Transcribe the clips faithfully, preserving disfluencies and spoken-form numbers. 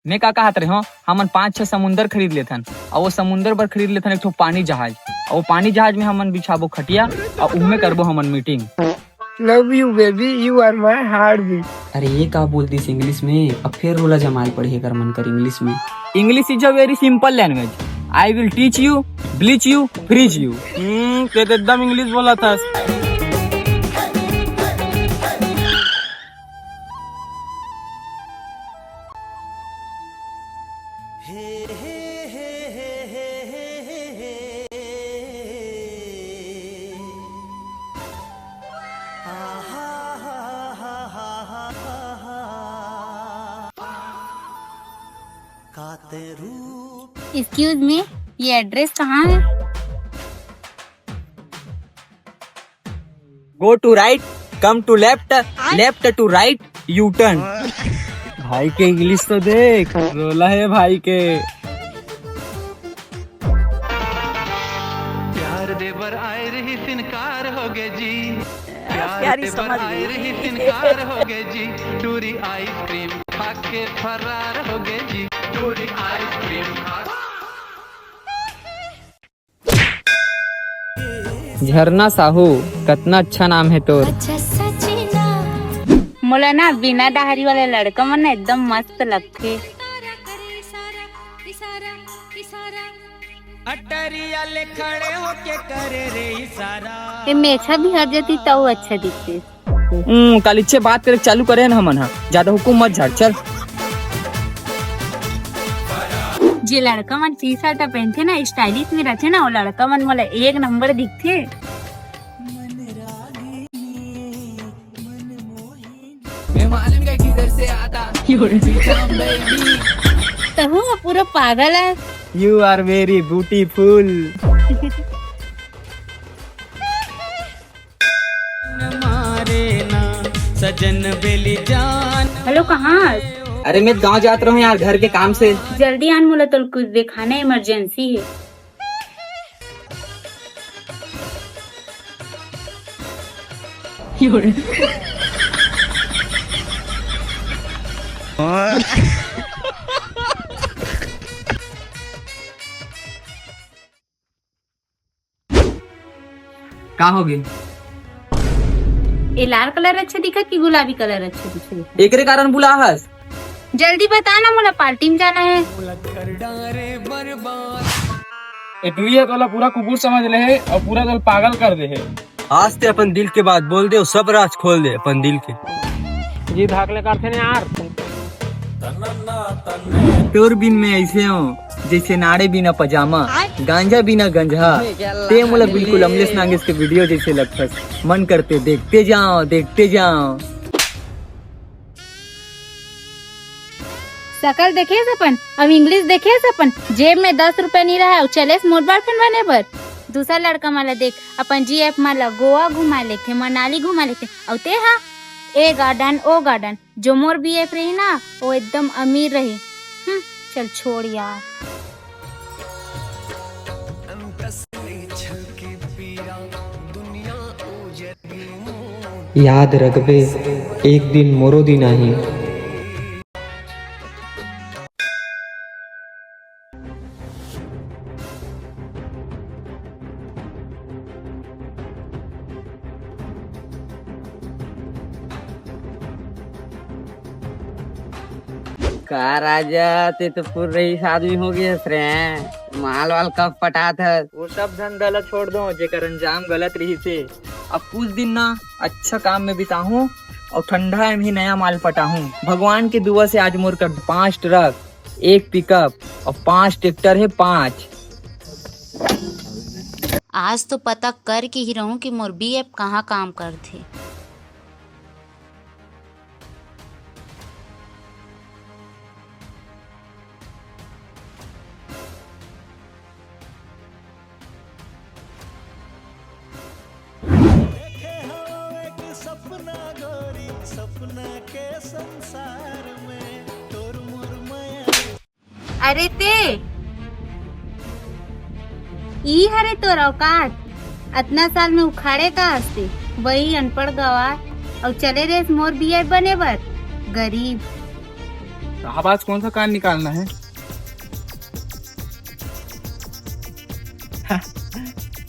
मैं का कहत रहे हो, हमन पांच छह समुंदर खरीद लेथन, और वो समुंदर बर खरीद लेथन एक ठो पानी जहाज, और वो पानी जहाज में हमन बिछाबो खटिया, और उहमें करबो हमन meeting. Love you baby, you are my heartbeat। अरे ये का बोल दिस इंग्लिश में? अब फिर रोला जमाल पड़ही अगर मन कर इंग्लिश में। English is a very simple language। I will teach you, bleach you, freeze you। हम्म, ते तो एकदम इंग्लिश बोला था। Excuse me, ये एड्रेस कहाँ है? Go to right, come to left, left to right, U turn। भाई के इंग्लिश तो देख, रोला है भाई के। प्यार देबर आए रही सिनकार हो गए जी। प्यार प्यारी देबर समझ आए गई। रही सिनकार हो गए जी। टूरी आइसक्रीम खा के फरार हो गए जी। टूरी आइसक्रीम खा झरना साहू, कतना अच्छा नाम है तोर। मोला ना बिना डहारी वाला लड़का मन ना एकदम मस्त लगथे। अटरिया ले खड़े होके करे रे इशारा। ये मेछा भी हट जाती तऊ अच्छा दिखते। हम्म, कालिच्छे बात करे चालू करे न हमन हा, ज्यादा हुकुम मत झाड़, चल। जे लड़का मन टी शर्ट पहनथे ना, स्टाइलिश में रहथे ना, वो लड़का मन मोला एक नंबर दिखथे। मैं मालूम का किधर से आता। तहू ह पूरा पागल है। You are very beautiful। मारे ना सजन बेली जान। हेलो, कहाँ हस? अरे, मैं गांव जात रहूं यार, घर के काम से। जल्दी आन, मोला तोल कुछ देखाना, इमरजेंसी है। का हो गे? ये लाल कलर अच्छा दिखत कि गुलाबी कलर अच्छा दिखत? एकरे कारण बुला हस। जल्दी बता ना, मोला पार्टी में जाना है। ए टुरी ह तोला पूरा कुकुर समझ ले हे और पूरा तोला पागल कर दे हे। आज ते अपन दिल के बात बोल दे और सब राज खोल दे अपन दिल के। जी धाक ले करथे ना यार। तोर बिन मैं ऐसे हूँ जैसे नाड़े बिना पजामा, गांजा बिना गंजा। ते मोला बिल्कुल अमलेश नागेश के वीडियो जैसे लगथस। मन करते देखते जाओ, देखते जाओ। सकल देखेस अपन, अब इंग्लिश देखेस अपन। जेब में दस रुपया नहीं रहा, अउ चलेस मोर बॉयफ्रेंड बने बर। दूसरा लड़का मन ला देख, अपन जी एफ मन ला गोवा घुमा लेथे, मनाली घुमा लेथे, अउ ते हा ए गार्डन, ओ गार्डन। जो मोर बी एफ रही ना, वो एकदम अमीर रही। हम्म, चल छोड़ यार। याद रखबे, एक दिन मोरो दिन आही। का राजा, ते तो पूरा रईस आदमी हो गए हस रे। माल वाल कब पटात हस? वो सब धंधा ला छोड़ दो, जेकर अंजाम गलत रही से। अब कुछ दिन ना अच्छा काम में बिताहूँ और ठंडा में ही नया माल पटाहूँ। भगवान के दुआ से आज मोर कर पांच ट्रक, एक पिकअप और पांच ट्रैक्टर है, पांच। आज तो पता करके ही रहूं कि मोर बी एफ कहाँ काम करथे। देखे हवं एक सपना गोरी, सपना के संसार में तोर मोर मया। अरे ते, ई हरे तोर औकात? अतना साल में उखाड़े का हस्ते, वही अनपढ़ गवार, अउ चले रेस मोर बी एफ बने बर, गरीब। साहब, आज कौन सा कान निकालना है?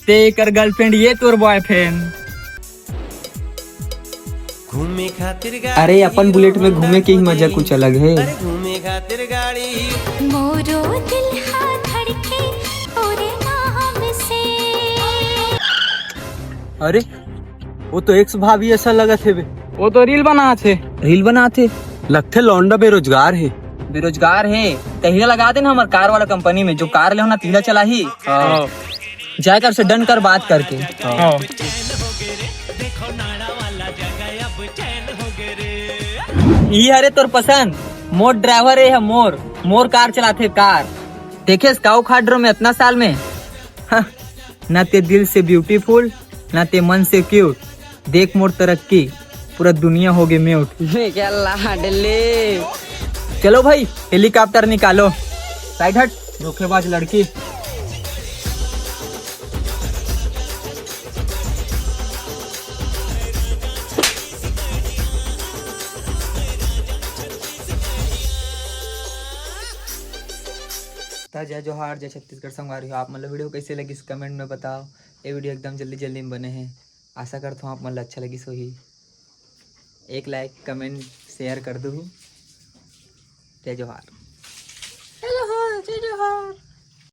ते एकर गर्लफ्रेंड, ये तोर बॉयफ्रेंड। घूमे खातिर अरे, अपन बुलेट में घूमे के ही मजा कुछ अलग है। अरे घूमे खातिर गाड़ी। मोरो दिल हा धड़के तोरे नाम से। अरे, वो तो एक्स भाभी असन लगत हे बे। वो तो रील बनात हे। रील बनात हे। लगथे लौंडा बेरोजगार हे। बेरोजगार हे, तहिला लगा देना हमर कार वाला कंपनी में, जो कार ले होना तीला चलाही। जाय कर से डन कर बात करके। ई हरे तोर पसंद। मोर ड्राइवर ए ह मोर, मोर कार चलाथे कार। देखेस का उखाड़ रो मैं इतना साल में। हाँ, ना ते दिल से ब्यूटीफुल, ना ते मन से क्यूट। देख मोर तरक्की, पूरा दुनिया हो गई म्यूट। क्या लाडले। चलो भाई, हेलीकॉप्टर निकालो। साइड हट, धोखेबाज लड़की। त जय जोहार, जय छत्तीसगढ़ संगवारी हो। आप मन ला वीडियो कैसे लगिस, कमेंट में बताओ। ये वीडियो एकदम जल्दी जल्दी में बने हे। आशा करता हूँ आप मन ला अच्छा लगिस होही। एक लाइक, कमेंट, शेयर कर दू। जय जोहार। जय जोहार, जय जोहार।